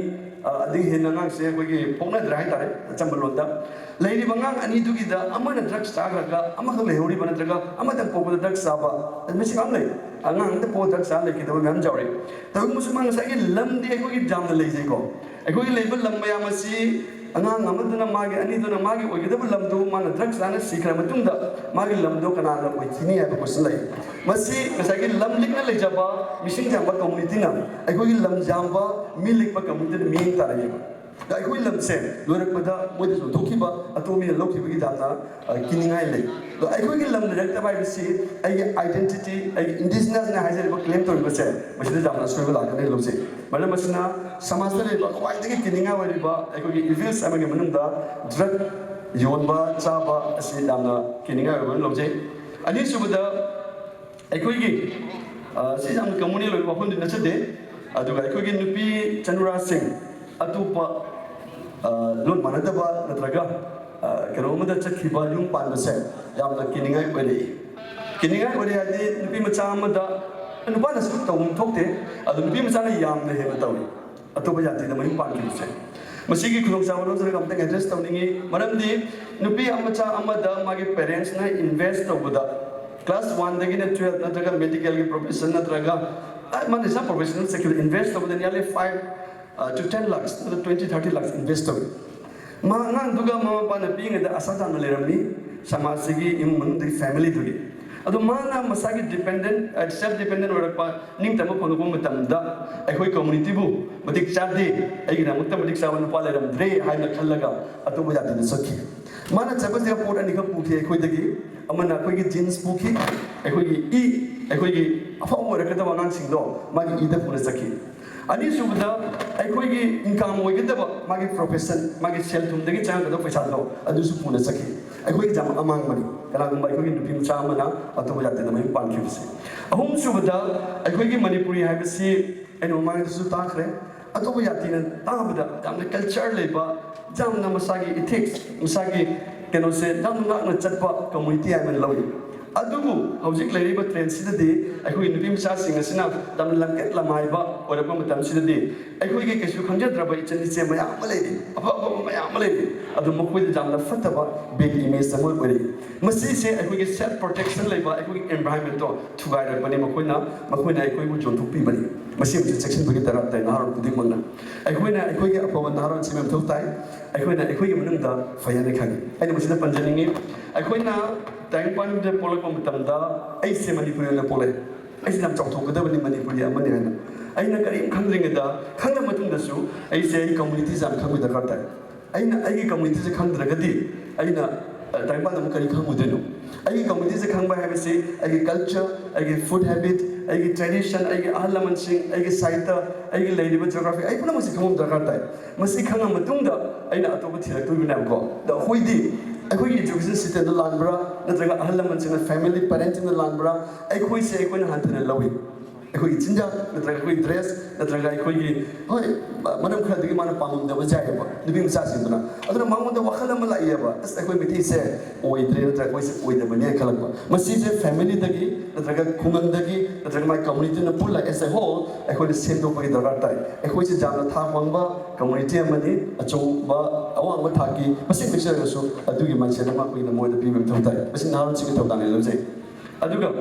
ꯑ, ꯑꯗꯒꯤ ꯍꯦꯟꯅ ꯑꯉꯥꯡꯁꯦ ꯑꯩꯈꯣꯏꯒꯤ ꯄꯣꯛꯅꯗ꯭ꯔꯦ ꯍꯥꯏꯇꯥꯔꯦ, ꯑꯆꯝꯕ ꯂꯣꯟꯗ꯫ ꯂꯩꯔꯤꯕ ꯑꯉꯥꯡ ꯑꯅꯤꯗꯨꯒꯤꯗ ꯑꯃꯅ ꯗ꯭ꯔꯒꯁ ꯆꯥꯈ꯭ꯔꯒ ꯑꯃꯈꯛ ꯂꯩꯍꯧꯔꯤꯕ ꯅꯠꯇ꯭ꯔꯒ ꯑꯃꯇꯪ ꯄꯣꯛꯄꯗ ꯗ꯭ꯔꯒꯁ ꯆꯥꯕ, ꯃꯁꯤ ꯌꯥꯝ ꯂꯩ꯫ ꯑꯉꯥꯡ ꯑꯃꯇ ꯄꯣꯛꯑ ꯗ꯭ꯔꯒꯁ ꯆꯥꯔ ꯂꯩꯈꯤꯗꯕ ꯃꯌꯥꯝ ꯌꯥꯎꯔꯤ꯫ ꯇꯧꯕꯁꯨ ꯃꯥ ꯉꯁꯥꯏꯒꯤ ꯂꯝꯗꯤ ꯑꯩꯈꯣꯏꯒꯤ ꯌꯥꯝꯅ ꯂꯩꯖꯩꯀꯣ꯫ ꯑꯩꯈꯣꯏꯒꯤ ꯂꯩꯕ ꯂꯝ ꯃꯌꯥꯝ ꯑꯁꯤ ꯑꯉꯥꯡ ꯑꯃꯗꯨꯅ ꯃꯥꯒꯤ, ꯑꯅꯤꯗꯨꯅ ꯃꯥꯒꯤ ꯑꯣꯏꯒꯗꯕ ꯂꯝꯗꯨ ꯃꯥꯅ ꯗ꯭ꯔꯒꯁ ꯆꯥꯅ ꯁꯤꯈ꯭ꯔ ꯃꯇꯨꯡꯗ ꯃꯥꯒꯤ ꯂꯝꯗꯣ ꯀꯅꯥꯅ ꯑꯣꯏꯈꯤꯅꯤ ꯍꯥꯏꯕ question ꯂꯩ꯫ ꯃꯁꯤ ꯉꯁꯥꯏꯒꯤ ꯂꯝ ꯂꯤꯛꯅ ꯂꯩꯖꯕ ꯃꯤꯁꯤꯡ ꯌꯥꯝꯕ communityꯅ ꯑꯩꯈꯣꯏꯒꯤ ꯂꯝ ꯌꯥꯝꯕ ꯃꯤ ꯂꯤꯛꯄ communityꯗ ꯃꯤꯠꯌꯦꯡ ꯇꯥꯔꯛꯏꯕ꯫ ꯑꯗ ꯑꯩꯈꯣꯏ ꯂꯝꯁꯦ ꯂꯣꯏꯔꯛꯄꯗ ꯃꯣꯏꯗ ꯌꯣꯟꯊꯣꯛꯈꯤꯕ, ꯑꯇꯣꯞꯄ ꯃꯤꯅ ꯂꯧꯈꯤꯕꯒꯤ ꯌꯥꯝꯅ, ꯑ, ꯀꯤꯅꯤꯡꯉꯥꯏ ꯂꯩ꯫ ꯑꯗꯣ ꯑꯩꯈꯣꯏꯒꯤ ꯂꯝ ꯂꯩꯔꯛꯇꯕ ꯍꯥꯏꯕꯁꯤ ꯑꯩꯒꯤ identity, ꯑꯩꯒꯤ indigenousꯅꯦ ꯍꯥꯏꯖꯔꯤꯕ claim ꯇꯧꯔꯤꯕꯁꯦ, ꯃꯁꯤꯗ ꯌꯥꯝꯅ ꯑꯁꯣꯏꯕ ꯂꯥꯛꯀꯅꯤ ꯂꯧꯖꯩ꯫ ꯃꯔꯝ ꯑꯁꯤꯅ ꯁꯃꯥꯖꯇ ꯂꯩꯕ ꯈ꯭ꯋꯥꯏꯗꯒꯤ ꯀꯤꯅꯤꯡꯉꯥꯏ ꯑꯣꯏꯔꯤꯕ ꯑꯩꯈꯣꯏꯒꯤ evils ꯑꯃꯒꯤ ꯃꯅꯨꯡꯗ ꯗ꯭ꯔꯒ ꯌꯣꯟꯕ, ꯆꯥꯕ ꯑꯁꯤ ꯌꯥꯝꯅ ꯀꯤꯅꯤꯡꯉꯥꯏ ꯑꯣꯏꯕ ꯑꯣꯏꯅ ꯂꯧꯖꯩ꯫ ꯑꯅꯤꯁꯨꯕꯗ, ꯑꯩꯈꯣꯏꯒꯤ, ꯑ, ꯁꯤ ꯌꯥꯝꯅ communal ꯑꯣꯏꯕ ꯋꯥꯐꯝꯗꯤ ꯅꯠꯆꯗꯦ, ꯑꯗꯨꯒ ꯑꯩꯈꯣꯏꯒꯤ ꯅꯨꯄꯤ ꯆꯅꯨꯔꯥꯁꯤꯡ ꯑꯇꯣꯞꯄ, ꯑ, ꯂꯣꯟ ꯃꯥꯟꯅꯗꯕ ꯅꯠꯇ꯭ꯔꯒ, ꯑ, ꯀꯩꯅꯣ ꯑꯃꯗ ꯆꯠꯈꯤꯕ, ꯌꯨꯝ ꯄꯥꯟꯕꯁꯦ ꯌꯥꯝꯅ ꯀꯤꯅꯤꯡꯉꯥꯏ ꯑꯣꯏꯔꯛꯏ꯫ ꯀꯤꯅꯤꯡꯉꯥꯏ ꯑꯣꯏꯔꯦ ꯍꯥꯏꯗꯤ ꯅꯨꯄꯤ ꯃꯆꯥ ꯑꯃꯗ, ꯅꯨꯄꯥꯅꯁꯨ ꯇꯧꯐꯝ ꯊꯣꯛꯇꯦ, ꯑꯗꯨ ꯅꯨꯄꯤ ꯃꯆꯥꯅ ꯌꯥꯝꯅ ꯍꯦꯟꯅ ꯇꯧꯏ꯫ ꯑꯇꯣꯞꯄ ꯖꯥꯇꯤꯗ ꯃꯌꯨꯝ ꯄꯥꯟꯈꯤꯕꯁꯦ꯫ ꯃꯁꯤꯒꯤ ꯈꯨꯗꯣꯡꯆꯥꯕ ꯂꯧꯖꯔꯒ ꯑꯃꯇꯪ address ꯇꯧꯅꯤꯡꯉꯤ꯫ ꯃꯔꯝꯗꯤ ꯅꯨꯄꯤ ꯃꯆꯥ ꯑꯃꯗ ꯃꯥꯒꯤ parentsꯅ invest ꯇꯧꯕꯗ, class oneꯗꯒꯤꯅ twelve ꯅꯠꯇ꯭ꯔꯒ medicalꯒꯤ profession ꯅꯠꯇ꯭ꯔꯒ, ꯑ, ꯃꯥꯅ ꯏꯁꯥ professional ꯆꯠꯈꯤꯕꯗ invest ꯇꯧꯕꯗ nearly five, ꯑ, to ten lakhs ꯅꯠꯇ꯭ꯔꯒ twenty, thirty lakhs invest ꯇꯧꯏ꯫ ꯃꯥ ꯑꯉꯥꯡꯗꯨꯒ ꯃꯃꯥ ꯃꯄꯥꯅ ꯄꯤꯛꯏꯉꯩꯗ ꯑꯁꯥ ꯇꯥꯅ ꯂꯩꯔꯝꯃꯤ, ꯁꯃꯥꯖꯁꯤꯒꯤ ꯏꯃꯨꯡ ꯃꯅꯨꯡꯗꯒꯤ, familyꯗꯨꯒꯤ꯫ ꯑꯗꯣ ꯃꯥꯅ ꯃꯁꯥꯒꯤ ꯗꯤꯄꯦꯟꯗꯦꯟ, ꯁꯦꯜꯐ ꯗꯤꯄꯦꯟꯗꯦꯟ ꯑꯣꯏꯔꯛꯄ, ꯅꯤꯡꯇꯝꯕ ꯐꯪꯂꯛꯄ ꯃꯇꯝꯗ ꯑꯩꯈꯣꯏ ꯀꯝꯃ꯭ꯌꯨꯅꯤꯇꯤꯕꯨ ꯃꯇꯤꯛ ꯆꯥꯗꯦ, ꯑꯩꯒꯤꯗꯃꯛꯇ ꯃꯇꯤꯛ ꯆꯥꯕ ꯅꯨꯄꯥ ꯂꯩꯔꯝꯗ꯭ꯔꯦ ꯍꯥꯏꯅ ꯈꯜꯂꯒ ꯑꯇꯣꯞꯄ ꯖꯥꯇꯤꯗ ꯆꯠꯈꯤ꯫ ꯃꯥꯅ ꯆꯠꯄꯁꯤꯗ ꯄꯣꯠ ꯑꯅꯤꯈꯛ ꯄꯨꯈꯤ ꯑꯩꯈꯣꯏꯗꯒꯤ꯫ ꯑꯃꯅ ꯑꯩꯈꯣꯏꯒꯤ ꯖꯤꯟꯁ ꯄꯨꯈꯤ, ꯑꯩꯈꯣꯏꯒꯤ ꯏ, ꯑꯩꯈꯣꯏꯒꯤ ꯑꯐꯥꯎꯕ ꯑꯣꯏꯔꯛꯀꯗꯕ ꯑꯉꯥꯡꯁꯤꯡꯗꯣ ꯃꯥꯒꯤ ꯏꯗ ꯄꯨꯅ ꯆꯠꯈꯤ꯫ ꯑꯅꯤꯁꯨꯕꯗ, ꯑꯩꯈꯣꯏꯒꯤ ꯏꯟꯀꯝ ꯑꯣꯏꯒꯗꯕ ꯃꯥꯒꯤ ꯄ꯭ꯔꯣꯐꯦꯁꯟ, ꯃꯥꯒꯤ ꯁꯦꯜ ꯊꯨꯝꯗꯒꯤ ꯆꯪꯒꯗꯕ ꯄꯩꯁꯥꯗꯣ ꯑꯗꯨꯁꯨ ꯄꯨꯅ ꯆꯠꯈꯤ꯫ ꯑꯩꯈꯣꯏꯒꯤ ꯌꯥꯝ ꯑꯃꯥꯡꯕꯅꯤ꯫ ꯀꯅꯥꯒꯨꯝꯕ ꯑꯩꯈꯣꯏꯒꯤ ꯅꯨꯄꯤ ꯃꯆꯥ ꯑꯃꯅ ꯑꯇꯣꯞꯄ ꯖꯥꯇꯤꯗ ꯃꯌꯨꯝ ꯄꯥꯟꯈꯤꯕꯁꯦ꯫ ꯑꯍꯨꯝꯁꯨꯕꯗ, ꯑꯩꯈꯣꯏꯒꯤ ꯃꯅꯤꯄꯨꯔꯤ ꯍꯥꯏꯕꯁꯤ ꯑꯩꯅ ꯃꯃꯥꯡꯗꯁꯨ ꯇꯥꯈ꯭ꯔꯦ, ꯑꯇꯣꯞꯄ ꯖꯥꯇꯤꯅ ꯇꯥꯕꯗ ꯌꯥꯝꯅ ꯀꯜꯆꯔ ꯂꯩꯕ, ꯌꯥꯝꯅ ꯃꯁꯥꯒꯤ ꯏꯊꯤꯛꯁ, ꯃꯁꯥꯒꯤ ꯀꯩꯅꯣꯁꯦ ꯌꯥꯝ ꯉꯥꯛꯅ ꯆꯠꯄ ꯀꯝꯃ꯭ꯌꯨꯅꯤꯇꯤ ꯍꯥꯏꯅ ꯂꯧꯏ꯫ ꯑꯗꯨꯕꯨ ꯍꯧꯖꯤꯛ ꯂꯩꯔꯤꯕ ꯇ꯭ꯔꯦꯟꯁꯤꯗꯗꯤ ꯑꯩꯈꯣꯏꯒꯤ ꯅꯨꯄꯤ ꯃꯆꯥꯁꯤꯡ ꯑꯁꯤꯅ ꯌꯥꯝꯅ ꯂꯝꯀꯦꯠ ꯂꯝꯍꯥꯏꯕ ꯑꯣꯏꯔꯛꯄ ꯃꯇꯝꯁꯤꯗꯗꯤ ꯑꯩꯈꯣꯏꯒꯤ ꯀꯩꯁꯨ ꯈꯪꯖꯗ꯭ꯔꯕ ꯏꯆꯟ ꯏꯆꯦ ꯃꯌꯥꯝ ꯑꯃ ꯂꯩꯔꯤ, ꯑꯐ ꯑꯐꯕ ꯃꯌꯥꯝ ꯑꯃ ꯂꯩꯔꯤ, ꯑꯗꯨ ꯃꯈꯣꯏꯗ ꯌꯥꯝꯅ ꯐꯠꯇꯕ ꯕꯦꯗ ꯏꯃꯦꯖ ꯑꯃ ꯑꯣꯏꯔꯛꯏ꯫ ꯃꯁꯤꯁꯦ ꯑꯩꯈꯣꯏꯒꯤ ꯁꯦꯜꯐ ꯄ꯭ꯔꯣꯇꯦꯛꯁꯟ ꯂꯩꯕ ꯑꯩꯈꯣꯏꯒꯤ ꯑꯦꯟꯚꯥꯏꯔꯟꯃꯦꯟꯠꯇꯣ ꯊꯨꯒꯥꯏꯔꯛꯄꯅꯤ꯫ ꯃꯈꯣꯏꯅ, ꯃꯈꯣꯏꯅ ꯑꯩꯈꯣꯏꯕꯨ ꯌꯣꯟꯊꯣꯛꯄꯤꯕꯅꯤ꯫ ꯃꯁꯤ ꯑꯃꯁꯨ ꯆꯦꯛꯁꯤꯟꯕꯒꯤ ꯗꯔꯀꯥꯔ ꯇꯥꯏ ꯅꯍꯥꯔꯣꯜ ꯈꯨꯗꯤꯡꯃꯛꯅ꯫ ꯑꯩꯈꯣꯏꯅ ꯑꯩꯈꯣꯏꯒꯤ ꯑꯐꯕ ꯅꯍꯥꯔꯣꯜ ꯁꯦꯝꯕ ꯃꯊꯧ ꯇꯥꯏ꯫ ꯑꯩꯈꯣꯏꯅ ꯑꯩꯈꯣꯏꯒꯤ ꯃꯅꯨꯡꯗ ꯐꯩ ꯍꯥꯏꯅ ꯈꯪꯉꯤ꯫ ꯑꯩꯅ ꯃꯁꯤꯗ ꯄꯟꯖꯅꯤꯡꯉꯤ, ꯑꯩꯈꯣꯏꯅ ꯇꯥꯏꯕꯪꯄꯥꯟꯗ ꯄꯣꯛꯂꯛꯄ ꯃꯇꯝꯗ ꯑꯩꯁꯦ ꯃꯅꯤꯄꯨꯔꯤ ꯑꯣꯏꯅ ꯄꯣꯛꯂꯛꯑꯦ꯫ ꯑꯩꯁꯦ ꯌꯥꯝ ꯆꯥꯎꯊꯣꯛꯀꯗꯕꯅꯤ, ꯃꯅꯤꯄꯨꯔꯤ ꯑꯃꯅꯤ ꯍꯥꯏꯅ꯫ ꯑꯩꯅ ꯀꯔꯤꯝ ꯈꯪꯗ꯭ꯔꯤꯉꯩꯗ, ꯈꯪꯉ ꯃꯇꯨꯡꯗꯁꯨ ꯑꯩꯁꯦ ꯑꯩ ꯀꯝꯃ꯭ꯌꯨꯅꯤꯇꯤꯁꯦ ꯌꯥꯝ ꯈꯪꯕ ꯗꯔꯀꯥꯔ ꯇꯥꯏ꯫ ꯑꯩꯅ ꯑꯩꯒꯤ ꯀꯝꯃ꯭ꯌꯨꯅꯤꯇꯤꯁꯦ ꯈꯪꯗ꯭ꯔꯒꯗꯤ ꯑꯩꯅ, ꯑ, ꯇꯥꯏꯕꯪꯄꯥꯟꯗ ꯑꯃꯨꯛ ꯀꯔꯤ ꯈꯪꯉꯨꯗꯣꯏꯅꯣ? ꯑꯩꯒꯤ ꯀꯝꯃ꯭ꯌꯨꯅꯤꯇꯤꯁꯦ ꯈꯪꯕ ꯍꯥꯏꯕꯁꯤ ꯑꯩꯒꯤ ꯀꯜꯆꯔ, ꯑꯩꯒꯤ ꯐꯨꯗ ꯍꯦꯕꯤꯠ, ꯑꯩꯒꯤ ꯇ꯭ꯔꯦꯗꯤꯁꯟ, ꯑꯩꯒꯤ ꯑꯍꯜ ꯂꯃꯟꯁꯤꯡ, ꯑꯩꯒꯤ ꯁꯥꯍꯤꯇ꯭ꯌ, ꯑꯩꯒꯤ ꯂꯩꯔꯤꯕ ꯖꯤꯑꯣꯒ꯭ꯔꯥꯐꯤ, ꯑꯩ ꯄꯨꯝꯅꯃꯛꯁꯤ ꯈꯪꯕ ꯗꯔꯀꯥꯔ ꯇꯥꯏ꯫ ꯃꯁꯤ ꯈꯪꯉ ꯃꯇꯨꯡꯗ ꯑꯩꯅ ꯑꯇꯣꯞꯄ ꯊꯤꯔꯛꯇꯣꯔꯤꯕꯅꯦꯕꯀꯣ꯫ ꯑꯗꯣ ꯑꯩꯈꯣꯏꯗꯤ, ꯑꯩꯈꯣꯏꯒꯤ ꯏꯗꯨꯀꯦꯁꯟ ꯁꯤꯁꯇꯦꯝꯗ ꯂꯥꯟꯕ꯭ꯔꯥ, ꯅꯠꯇ꯭ꯔꯒ ꯑꯍꯜ ꯂꯃꯟꯁꯤꯡꯅ, ꯐꯦꯃꯤꯂꯤ ꯄꯦꯔꯦꯟꯁꯤꯡꯅ ꯂꯥꯟꯕ꯭ꯔꯥ, ꯑꯩꯈꯣꯏꯁꯦ ꯑꯩꯈꯣꯏꯅ ꯍꯟꯊꯅ ꯂꯧꯏ꯫ ꯑꯩꯈꯣꯏꯒꯤ ꯆꯤꯟꯖꯥꯛ, ꯅꯠꯇ꯭ꯔꯒ ꯑꯩꯈꯣꯏꯒꯤ ꯗ꯭ꯔꯦꯁ, ꯅꯠꯇ꯭ꯔꯒ ꯑꯩꯈꯣꯏꯒꯤ, ꯍꯣꯏ, ꯃꯔꯝ ꯈꯔꯗꯒꯤ ꯃꯥꯅ ꯄꯥꯝꯂꯝꯗꯕ ꯌꯥꯏꯑꯕ ꯅꯨꯄꯤ ꯃꯆꯥꯁꯤꯡꯗꯨꯅ꯫ ꯑꯗꯨꯅ ꯃꯉꯣꯟꯗ ꯋꯥꯈꯜ ꯑꯃ ꯂꯥꯛꯏꯑꯕ, "ꯑꯁ, ꯑꯩꯈꯣꯏ ꯃꯩꯇꯩꯁꯦ ꯑꯣꯏꯗ꯭ꯔꯦ, ꯅꯠꯇ꯭ꯔꯒ ꯑꯩꯈꯣꯏꯁꯦ ꯑꯣꯏꯗꯕꯅꯦ" ꯈꯜꯂꯛꯄ꯫ ꯃꯁꯤꯁꯦ ꯐꯦꯃꯤꯂꯤꯗꯒꯤ, ꯅꯠꯇ꯭ꯔꯒ ꯈꯨꯡꯒꯪꯗꯒꯤ, ꯅꯠꯇ꯭ꯔꯒ ꯃꯥꯏ ꯀꯝꯃ꯭ꯌꯨꯅꯤꯇꯤꯅ ꯄꯨꯜꯂ, as a whole, ꯑꯩꯈꯣꯏꯅ ꯁꯦꯝꯗꯣꯛꯄꯒꯤ ꯗꯔꯀꯥꯔ ꯇꯥꯏ꯫ ꯑꯩꯈꯣꯏꯁꯦ ꯌꯥꯝꯅ ꯊꯥꯛ ꯋꯥꯡꯕ ꯀꯝꯃ꯭ꯌꯨꯅꯤꯇꯤ ꯑꯃꯅꯤ, ꯑꯆꯧꯕ, ꯑꯋꯥꯡꯕ ꯊꯥꯛꯀꯤ ꯃꯁꯤꯡ ꯄꯤꯛꯆꯔꯒꯁꯨ ꯑꯗꯨꯒꯤ ꯃꯥꯏꯟꯁꯦꯠ ꯑꯃ ꯑꯩꯈꯣꯏꯅ ꯃꯣꯏꯗ ꯄꯤꯕ ꯃꯊꯧ ꯇꯥꯏ꯫ ꯃꯁꯤ ꯅꯍꯥꯔꯣꯜꯁꯤꯡꯒꯤ ꯊꯧꯗꯥꯡꯅꯤ ꯂꯧꯖꯩ꯫ ꯑꯗꯨꯒ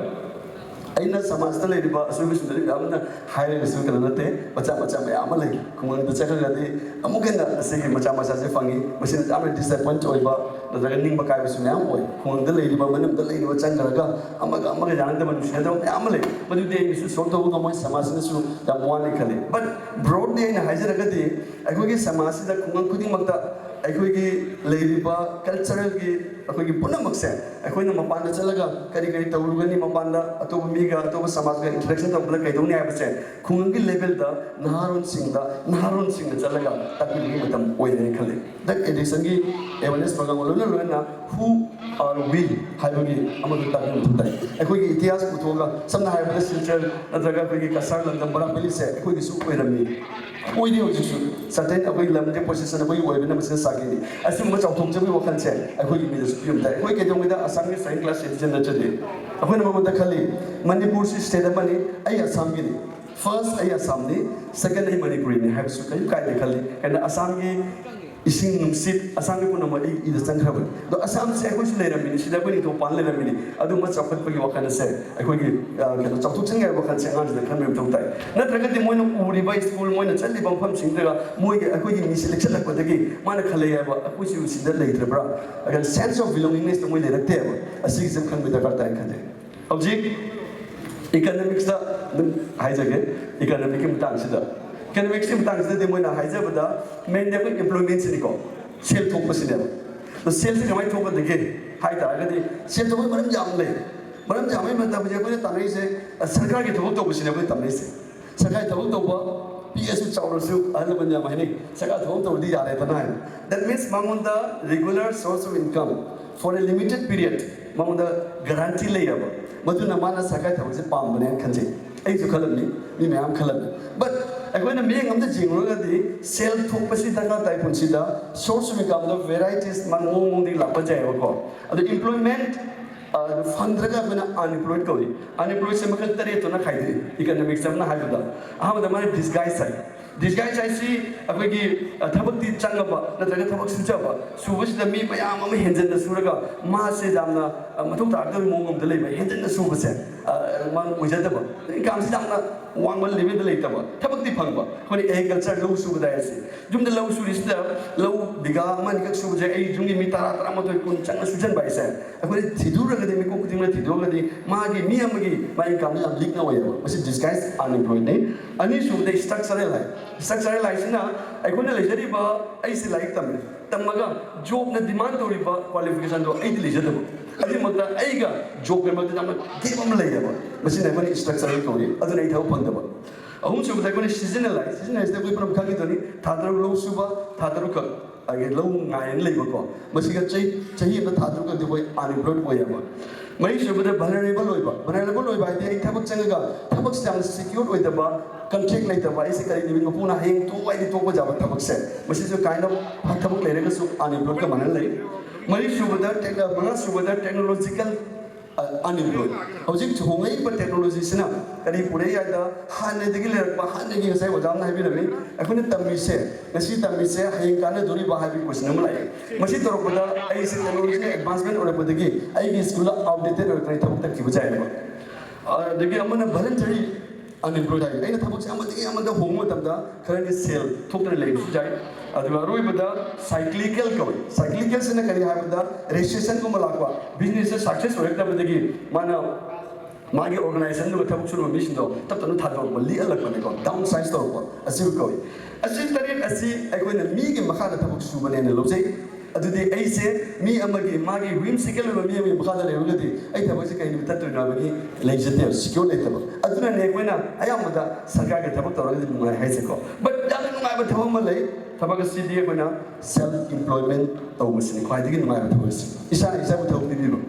ꯑꯩꯅ ꯁꯃꯥꯖꯇ ꯂꯩꯔꯤꯕ ꯑꯁꯣꯏꯕꯁꯤꯡꯗꯨ ꯌꯥꯝꯅ ꯍꯥꯏꯔꯒꯁꯨ ꯀꯩꯅꯣ ꯅꯠꯇꯦ, ꯃꯆꯥ ꯃꯆꯥ ꯃꯌꯥꯝ ꯑꯃ ꯂꯩ꯫ ꯈꯨꯡꯒꯪꯗ ꯆꯠꯈ꯭ꯔꯒꯗꯤ ꯑꯃꯨꯛ ꯍꯦꯟꯅ ꯑꯁꯤꯒꯤ ꯃꯆꯥ ꯃꯆꯥꯁꯦ ꯐꯪꯉꯤ꯫ ꯃꯁꯤꯅ ꯌꯥꯝꯅ ꯗꯤꯁꯑꯦꯄꯣꯏꯟꯠ ꯑꯣꯏꯕ, ꯅꯠꯇ꯭ꯔꯒ ꯅꯤꯡꯕ ꯀꯥꯏꯕꯁꯨ ꯃꯌꯥꯝ ꯑꯣꯏ꯫ ꯈꯨꯡꯒꯪꯗ ꯂꯩꯔꯤꯕ, ꯃꯅꯨꯡꯗ ꯂꯩꯔꯤꯕ ꯆꯪꯈ꯭ꯔꯒ ꯑꯃꯒ ꯑꯃꯒ ꯌꯥꯅꯗꯕ, ꯅꯨꯡꯁꯤꯅꯗꯕ ꯃꯌꯥꯝ ꯑꯃ ꯂꯩ꯫ ꯃꯗꯨꯗꯤ ꯑꯩꯅꯁꯨ ꯁꯣꯜꯕ ꯇꯧꯕ ꯉꯝꯃꯣꯏ, ꯁꯃꯥꯖꯁꯤꯅꯁꯨ ꯌꯥꯝ ꯋꯥꯅ ꯈꯜꯂꯤ꯫ ꯕꯠ ꯕ꯭ꯔꯣꯗꯂꯤ ꯑꯩꯅ ꯍꯥꯏꯖꯔꯒꯗꯤ, ꯑꯩꯈꯣꯏꯒꯤ ꯁꯃꯥꯖꯁꯤꯗ ꯈꯨꯡꯒꯪ ꯈꯨꯗꯤꯡꯃꯛꯇ ꯑꯩꯈꯣꯏꯒꯤ ꯂꯩꯔꯤꯕ ꯀꯜꯆꯔꯦꯜꯒꯤ ꯑꯩꯈꯣꯏꯒꯤ ꯄꯨꯝꯅꯃꯛꯁꯦ ꯑꯩꯈꯣꯏꯅ ꯃꯄꯥꯟꯗ ꯆꯠꯂꯒ ꯀꯔꯤ ꯀꯔꯤ ꯇꯧꯔꯨꯒꯅꯤ, ꯃꯄꯥꯟꯗ ꯑꯇꯣꯞꯄ ꯃꯤꯒ, ꯑꯇꯣꯞꯄ ꯁꯃꯥꯖꯒ ꯏꯟꯇꯔꯦꯛꯁꯟ ꯇꯧꯕꯗ ꯀꯩꯗꯧꯅꯤ ꯍꯥꯏꯕꯁꯦ ꯈꯨꯡꯒꯪꯒꯤ ꯂꯦꯚꯦꯜꯗ ꯅꯍꯥꯔꯣꯟꯁꯤꯡꯗ, ꯅꯍꯥꯔꯣꯟꯁꯤꯡꯅ ꯆꯠꯂꯒ ꯇꯥꯛꯄꯤꯕꯒꯤ ꯃꯇꯝ ꯑꯣꯏꯔꯦꯅ ꯈꯜꯂꯤ꯫ ꯗ꯭ꯔꯒ ꯑꯦꯗꯤꯛꯁꯟꯒꯤ ꯑꯦꯋꯦꯔꯅꯦꯁ ꯄ꯭ꯔꯣꯒ꯭ꯔꯥꯝꯒ ꯂꯣꯏꯅ ꯂꯣꯏꯅꯅ Who are we ꯍꯥꯏꯕꯒꯤ ꯑꯃꯁꯨ ꯇꯥꯛꯄꯤꯕ ꯃꯊꯧ ꯇꯥꯏ꯫ ꯑꯩꯈꯣꯏꯒꯤ ꯏꯇꯤꯍꯥꯁ ꯄꯨꯊꯣꯛꯑꯒ, ꯁꯝꯅ ꯍꯥꯏꯔꯕꯗ ꯁꯤꯜꯆꯔ ꯅꯠꯇ꯭ꯔꯒ ꯑꯩꯈꯣꯏꯒꯤ ꯀꯁꯥꯔ, ꯂꯝꯗꯝ, ꯕꯔꯥꯛ ꯚꯦꯂꯤꯁꯦ ꯑꯩꯈꯣꯏꯒꯤꯁꯨ ꯑꯣꯏꯔꯝꯃꯤ꯫ ꯑꯣꯏꯔꯤ ꯍꯧꯖꯤꯛꯁꯨ꯫ ꯁꯔꯇꯦꯟ ꯑꯩꯈꯣꯏꯒꯤ ꯂꯝꯗꯤ ꯄꯣꯁꯤꯁꯟ ꯑꯩꯈꯣꯏꯒꯤ ꯑꯣꯏꯕꯅ ꯃꯁꯤꯅ ꯁꯥꯈꯤꯅꯤ꯫ ꯑꯁꯤꯒꯨꯝꯕ ꯆꯥꯎꯊꯣꯛꯆꯕꯒꯤ ꯋꯥꯈꯜꯁꯦ ꯑꯩꯈꯣꯏꯒꯤ ꯃꯤꯗꯁꯨ ꯄꯤꯕ ꯇꯥꯏ꯫ ꯑꯩꯈꯣꯏ ꯀꯩꯗꯧꯉꯩꯗ ꯑꯁꯥꯝꯒꯤ ꯁꯦꯀꯦꯟ ꯀ꯭ꯂꯥꯁ ꯁꯤꯇꯤꯖꯟ ꯅꯠꯆꯗꯦ꯫ ꯑꯩꯈꯣꯏꯅ ꯃꯉꯣꯟꯗ ꯈꯜꯂꯤ, ꯃꯅꯤꯄꯨꯔꯁꯤ ꯁ꯭ꯇꯦꯠ ꯑꯃꯅꯤ, ꯑꯩ ꯑꯁꯥꯝꯒꯤꯅꯤ꯫ ꯐꯥꯔꯁ ꯑꯩ ꯑꯁꯥꯝꯅꯤ, ꯁꯦꯀꯦꯟ ꯑꯩ ꯃꯅꯤꯄꯨꯔꯤꯅꯤ ꯍꯥꯏꯕꯁꯨ ꯀꯔꯤꯝ ꯀꯥꯏꯗꯦ ꯈꯜꯂꯤ꯫ ꯀꯩꯅꯣ, ꯑꯁꯥꯝꯒꯤ ꯏꯁꯤꯡ ꯅꯨꯡꯁꯤꯠ, ꯑꯁꯥꯝꯒꯤ ꯄꯨꯝꯅꯃꯛ ꯑꯩ ꯏꯗ ꯆꯪꯈ꯭ꯔꯕꯅꯤ꯫ ꯑꯗꯣ ꯑꯁꯥꯝꯁꯦ ꯑꯩꯈꯣꯏꯁꯨ ꯂꯩꯔꯝꯃꯤꯅꯤ, ꯁꯤꯗ ꯑꯩꯈꯣꯏ ꯅꯤꯡꯊꯧ ꯄꯥꯜ ꯂꯩꯔꯝꯃꯤꯅꯤ꯫ ꯑꯗꯨꯝꯕ ꯆꯥꯎꯈꯠꯄꯒꯤ ꯋꯥꯈꯜ ꯑꯁꯦ ꯑꯩꯈꯣꯏꯒꯤ, ꯑ, ꯀꯩꯅꯣ, ꯆꯥꯎꯊꯣꯛꯆꯅꯤꯡꯉꯥꯏ ꯋꯥꯈꯜꯁꯦ ꯑꯉꯥꯡꯁꯤꯡꯗ ꯈꯟꯕꯒꯤ ꯃꯊꯧ ꯇꯥꯏ꯫ ꯅꯠꯇ꯭ꯔꯒꯗꯤ ꯃꯣꯏꯅ ꯎꯔꯤꯕ ꯁ꯭ꯀꯨꯜ, ꯃꯣꯏꯅ ꯆꯠꯂꯤꯕ ꯃꯐꯝꯁꯤꯡꯗꯨꯗ ꯃꯣꯏꯒꯤ, ꯑꯩꯈꯣꯏꯒꯤ ꯃꯤꯁꯦ ꯂꯤꯛꯁꯜꯂꯛꯄꯗꯒꯤ ꯃꯥꯅ ꯈꯜꯂꯛꯑꯦ ꯍꯥꯏꯕ, ꯑꯩꯈꯣꯏꯁꯨ ꯁꯤꯗ ꯂꯩꯇ꯭ꯔꯕ꯭ꯔꯥ? ꯑꯗꯨꯅ ꯁꯦꯟꯁ ꯑꯣꯐ ꯕꯤꯂꯣꯡꯒꯤꯡꯅꯦꯁꯇꯣ ꯃꯣꯏ ꯂꯩꯔꯛꯇꯦꯕ꯫ ꯑꯁꯤꯒꯤꯁꯦ ꯑꯃ ꯈꯟꯕ ꯗꯔꯀꯥꯔ ꯇꯥꯏ ꯈꯟꯖꯩ꯫ ꯍꯧꯖꯤꯛ ꯏꯀꯅꯣꯃꯤꯛꯁꯇ ꯑꯗꯨꯝ ꯍꯥꯏꯖꯒꯦ, ꯏꯀꯅꯣꯃꯤꯛꯀꯤ ꯃꯇꯥꯡꯁꯤꯗ, ꯏꯀꯅꯣꯃꯤꯛꯁꯀꯤ ꯃꯇꯥꯡꯁꯤꯗꯗꯤ ꯃꯣꯏꯅ ꯍꯥꯏꯖꯕꯗ ꯃꯦꯟꯗꯤ ꯑꯩꯈꯣꯏ ꯏꯝꯄ꯭ꯂꯣꯏꯃꯦꯟꯁꯤꯅꯤꯀꯣ, ꯁꯦꯜ ꯊꯣꯛꯄꯁꯤꯅꯦꯕ꯫ ꯑꯗꯣ ꯁꯦꯜꯁꯤ ꯀꯃꯥꯏꯅ ꯊꯣꯛꯀꯗꯒꯦ ꯍꯥꯏ ꯇꯥꯔꯒꯗꯤ, ꯁꯦꯜ ꯊꯣꯛꯄꯒꯤ ꯃꯔꯝ ꯌꯥꯝ ꯂꯩ꯫ ꯃꯔꯝ ꯌꯥꯝꯕꯒꯤ ꯃꯔꯛꯇ ꯍꯧꯖꯤꯛ ꯑꯩꯈꯣꯏꯅ ꯇꯥꯟꯅꯔꯤꯁꯦ, ꯑ, ꯁꯔꯀꯥꯔꯒꯤ ꯊꯕꯛ ꯇꯧꯕꯁꯤꯅꯦ ꯑꯩꯈꯣꯏꯅ ꯇꯥꯟꯅꯔꯤꯁꯦ꯫ ꯁꯔꯀꯥꯔꯒꯤ ꯊꯕꯛ ꯇꯧꯕ, ꯄꯤꯛꯑꯁꯨ ꯆꯥꯎꯔꯁꯨ, ꯑꯍꯜ ꯂꯃꯟ ꯌꯥꯝ ꯍꯥꯏꯅꯩ, "ꯁꯔꯀꯥꯔ ꯊꯕꯛ ꯇꯧꯔꯗꯤ ꯌꯥꯔꯦꯗꯅ" ꯍꯥꯏꯅ꯫ That means ꯃꯉꯣꯟꯗ regular source of income for a limited period ꯃꯉꯣꯟꯗ guarantee ꯂꯩꯌꯦꯕ꯫ ꯃꯗꯨꯅ ꯃꯥꯅ ꯁꯔꯀꯥꯔ ꯊꯕꯛꯁꯦ ꯄꯥꯝꯕꯅꯦꯅ ꯈꯟꯖꯩ꯫ ꯑꯩꯁꯨ ꯈꯜꯂꯝꯃꯤ, ꯃꯤ ꯃꯌꯥꯝ ꯈꯜꯂꯝꯃꯤ꯫ But ꯑꯩꯈꯣꯏꯅ ꯃꯤꯠꯌꯦꯡ ꯑꯝꯗ ꯌꯦꯡꯂꯨꯔꯒꯗꯤ ꯁꯦꯜ ꯊꯣꯛꯄꯁꯤ ꯗꯔꯀꯥꯔ ꯇꯥꯏ ꯄꯨꯟꯁꯤꯗ꯫ Source of incomeꯗ varieties ꯃꯥ-, ꯃꯑꯣꯡ ꯃꯑꯣꯡꯗꯒꯤ ꯂꯥꯛꯄ ꯌꯥꯏꯑꯕꯀꯣ꯫ ꯑꯗꯣ employment, ꯑ, ꯐꯪꯗ꯭ꯔꯒ ꯑꯩꯈꯣꯏꯅ unemployed ꯀꯧꯏ꯫ Unemployedꯁꯦ ꯃꯈꯜ ꯇꯔꯦꯠ ꯊꯣꯛꯅ ꯈꯥꯏꯗꯣꯛꯏ, economics ꯑꯃꯅ ꯍꯥꯏꯕꯗ꯫ ꯑꯍꯥꯟꯕꯗ ꯃꯥꯅ disguise ꯍꯥꯏ꯫ Disguise ꯍꯥꯏꯁꯤ ꯑꯩꯈꯣꯏꯒꯤ, ꯑ, ꯊꯕꯛꯇꯤ ꯆꯪꯉꯕ ꯅꯠꯇ꯭ꯔꯒ ꯊꯕꯛ ꯁꯨꯖꯕ, ꯁꯨꯕꯁꯤꯗ ꯃꯤ ꯃꯌꯥꯝ ꯑꯃ ꯍꯦꯟꯖꯟꯅ ꯁꯨꯔꯒ ꯃꯥꯁꯦ ꯌꯥꯝꯅ, ꯑ, ꯃꯊꯧ ꯇꯥꯔꯛꯇꯕꯒꯤ ꯃꯑꯣꯡ ꯑꯃꯗ ꯂꯩꯕ, ꯍꯦꯟꯖꯟꯅ ꯁꯨꯕꯁꯦ, ꯑ, ꯃꯥ ꯑꯣꯏꯖꯗꯕ, incomeꯁꯤ ꯌꯥꯝꯅ ꯋꯥꯡꯕ levelꯗ ꯂꯩꯇꯕ, ꯊꯕꯛꯇꯤ ꯐꯪꯕ꯫ ꯑꯩꯈꯣꯏꯅ agriculture, ꯂꯧ ꯁꯨꯕꯗ ꯍꯥꯏꯔꯁꯤ, ꯌꯨꯝꯗ ꯂꯧ ꯁꯨꯔꯤꯁꯤꯗ ꯂꯧ ꯕꯤꯘꯥ ꯑꯃ ꯑꯅꯤꯈꯛ ꯁꯨꯕꯁꯦ ꯑꯩ ꯌꯨꯝꯒꯤ ꯃꯤ ꯇꯔꯥ, ꯇꯔꯥꯃꯥꯊꯣꯏ, ꯀꯨꯟ ꯆꯪꯅ ꯁꯨꯖꯟꯕ ꯍꯥꯏꯁꯦ, ꯑꯩꯈꯣꯏꯅ ꯊꯤꯗꯣꯛꯎꯔꯒꯗꯤ, ꯃꯤꯀꯨꯞ ꯈꯨꯗꯤꯡꯃꯛ ꯊꯤꯗꯣꯛꯑꯒꯗꯤ ꯃꯥꯒꯤ ꯃꯤ ꯑꯃꯒꯤ ꯃꯥꯒꯤ incomeꯗ ꯌꯥꯝ ꯂꯤꯛꯅ ꯑꯣꯏꯌꯦꯕ꯫ ꯃꯁꯤ disguise unemployedꯅꯤ꯫ ꯑꯅꯤꯁꯨꯕꯗ structural lie꯫ Structural lieꯁꯤꯅ ꯑꯩꯈꯣꯏꯅ ꯂꯩꯖꯔꯤꯕ, ꯑꯩꯁꯦ ꯂꯥꯏꯔꯤꯛ ꯇꯝꯃꯦ, ꯇꯝꯃꯒ jobꯅ demand ꯇꯧꯔꯤꯕ qualificationꯗꯣ ꯑꯩꯗꯤ ꯂꯩꯖꯗꯕ, ꯑꯗꯨꯃꯛꯇ ꯑꯩꯒ jobꯀ ꯃꯔꯛꯇ ꯌꯥꯝꯅ gap ꯑꯃ ꯂꯩꯌꯦꯕ꯫ ꯃꯁꯤꯅ ꯑꯩꯈꯣꯏꯅ structural lie ꯀꯧꯏ꯫ ꯑꯗꯨꯅ ꯑꯩ ꯊꯕꯛ ꯐꯪꯗꯕ꯫ ꯑꯍꯨꯝꯁꯨꯕꯗ ꯑꯩꯈꯣꯏꯅ seasonal lie꯫ Seasonal lieꯁꯤꯗ ꯑꯩꯈꯣꯏ ꯄꯨꯝꯅꯃꯛ ꯈꯪꯉꯤꯗꯨꯅꯤ, ꯊꯥ ꯇꯔꯨꯛ ꯂꯧ ꯁꯨꯕ, ꯊꯥ ꯇꯔꯨꯛ ꯈꯛ ꯑꯩꯒꯤ ꯂꯧ ꯉꯥꯏꯅ ꯂꯩꯕꯀꯣ, ꯃꯁꯤꯒ ꯆꯍꯤ, ꯆꯍꯤ ꯑꯃꯗ ꯊꯥ ꯇꯔꯨꯛ ꯈꯛꯇꯤ ꯑꯩꯈꯣꯏ unemployed ꯑꯣꯏꯌꯦꯕ꯫ ꯃꯔꯤꯁꯨꯕꯗ vulnerable ꯑꯣꯏꯕ꯫ Vulnerable ꯑꯣꯏꯕ ꯍꯥꯏꯗꯤ ꯑꯩ ꯊꯕꯛ ꯆꯪꯉꯒ ꯊꯕꯛꯁꯦ ꯌꯥꯝꯅ secure ꯑꯣꯏꯗꯕ, contract ꯂꯩꯇꯕ, ꯑꯩꯁꯦ ꯀꯔꯤ ꯅꯨꯃꯤꯠ ꯃꯄꯨꯅ ꯍꯌꯦꯡ ꯇꯣꯛꯑꯣ ꯍꯥꯏꯗꯤ ꯇꯣꯛꯄ ꯌꯥꯕ ꯊꯕꯛꯁꯦ, ꯃꯁꯤꯁꯨ kind of ꯊꯕꯛ ꯂꯩꯔꯒꯁꯨ unemployedꯀ ꯃꯥꯟꯅꯅ ꯂꯩ꯫ ꯃꯔꯤꯁꯨꯕꯗ ꯇꯦꯛ-, ꯃꯉꯥꯁꯨꯕꯗ technological unemployed꯫ ꯍꯧꯖꯤꯛ ꯍꯣꯡꯂꯛꯏꯕ technologyꯁꯤꯅ ꯀꯔꯤ ꯄꯨꯔꯛꯏ ꯍꯥꯏꯗ, ꯍꯥꯟꯅꯗꯒꯤ ꯂꯩꯔꯛꯄ, ꯍꯥꯟꯅꯒꯤ, ꯉꯁꯥꯏ ꯑꯣꯖꯥ ꯑꯃꯅ ꯍꯥꯏꯕꯤꯔꯝꯃꯤ, ꯑꯩꯈꯣꯏꯅ ꯇꯝꯃꯤꯁꯦ, ꯉꯁꯤ ꯇꯝꯃꯤꯁꯦ ꯍꯌꯦꯡ ꯀꯥꯟꯅꯗꯣꯔꯤꯕ ꯍꯥꯏꯕꯒꯤ question ꯑꯃ ꯂꯥꯛꯑꯦ꯫ ꯃꯁꯤ ꯇꯧꯔꯛꯄꯗ ꯑꯩꯁꯦ technologyꯅ advancement ꯑꯣꯏꯔꯛꯄꯗꯒꯤ ꯑꯩꯒꯤ schoolꯗ outdated ꯑꯣꯏꯔꯛꯇꯅ ꯊꯕꯛ ꯇꯠꯈꯤꯕ ꯌꯥꯏꯑꯕ꯫ ꯑꯗꯒꯤ ꯑꯃꯅ voluntary unemployed ꯍꯥꯏ꯫ ꯑꯩꯅ ꯊꯕꯛꯁꯦ ꯑꯃꯗꯒꯤ ꯑꯃꯗ ꯍꯣꯡꯕ ꯃꯇꯝꯗ ꯈꯔꯒꯤ ꯁꯦꯜ ꯊꯣꯛꯇꯅ ꯂꯩꯕꯁꯨ ꯌꯥꯏ꯫ ꯑꯗꯨꯒ ꯑꯔꯣꯏꯕꯗ cyclical ꯀꯧꯏ꯫ Cyclicalꯁꯤꯅ ꯀꯔꯤ ꯍꯥꯏꯕꯗ, recessionꯒꯨꯝꯕ ꯂꯥꯛꯄ, businessꯇ success ꯑꯣꯏꯔꯛꯇꯕꯗꯒꯤ ꯃꯥꯅ ꯃꯥꯒꯤ organizationꯗꯨꯒ ꯊꯕꯛ ꯁꯨꯔꯤꯕ ꯃꯤꯁꯤꯡꯗꯣ ꯇꯞ ꯇꯞꯅ ꯊꯥꯗꯣꯔꯛꯄ, ꯂꯤꯛꯍꯜꯂꯛꯄꯅꯤꯀꯣ, downsize ꯇꯧꯔꯛꯄ, ꯑꯁꯤꯕꯨ ꯀꯧꯏ꯫ ꯑꯁꯤ ꯇꯔꯦꯠ ꯑꯁꯤ ꯑꯩꯈꯣꯏꯅ ꯃꯤꯒꯤ ꯃꯈꯥꯗ ꯊꯕꯛ ꯁꯨꯕꯅꯦꯅ ꯂꯧꯖꯩ꯫ ꯑꯗꯨꯗꯤ ꯑꯩꯁꯦ ꯃꯤ ꯑꯃꯒꯤ, ꯃꯥꯒꯤ whimsical ꯑꯣꯏꯕ ꯃꯤ ꯑꯃꯒꯤ ꯃꯈꯥꯗ ꯂꯩꯔꯒꯗꯤ ꯑꯩ ꯊꯕꯛꯁꯦ ꯀꯩ ꯅꯨꯃꯤꯠ ꯇꯠꯇꯣꯏꯅꯣ ꯍꯥꯏꯕꯒꯤ ꯂꯩꯖꯗꯦꯕ, secure ꯂꯩꯇꯕ꯫ ꯑꯗꯨꯅꯅꯦ ꯑꯩꯈꯣꯏꯅ ꯑꯌꯥꯝꯕꯗ ꯁꯔꯀꯥꯔꯒꯤ ꯊꯕꯛ ꯇꯧꯔꯒꯗꯤ ꯅꯨꯡꯉꯥꯏ ꯍꯥꯏꯁꯦꯀꯣ꯫ But ꯌꯥꯝꯅ ꯅꯨꯡꯉꯥꯏꯕ ꯊꯕꯛ ꯑꯃ ꯂꯩ꯫ ꯊꯕꯛ ꯑꯁꯤꯗꯤ ꯑꯩꯈꯣꯏꯅ self employment ꯇꯧꯕꯁꯤꯅꯤ ꯈ꯭ꯋꯥꯏꯗꯒꯤ ꯅꯨꯡꯉꯥꯏꯕ ꯊꯕꯛ ꯑꯁꯤ, ꯏꯁꯥꯅ ꯏꯁꯥꯕꯨ ꯊꯕꯛ ꯄꯤꯕꯤꯕ꯫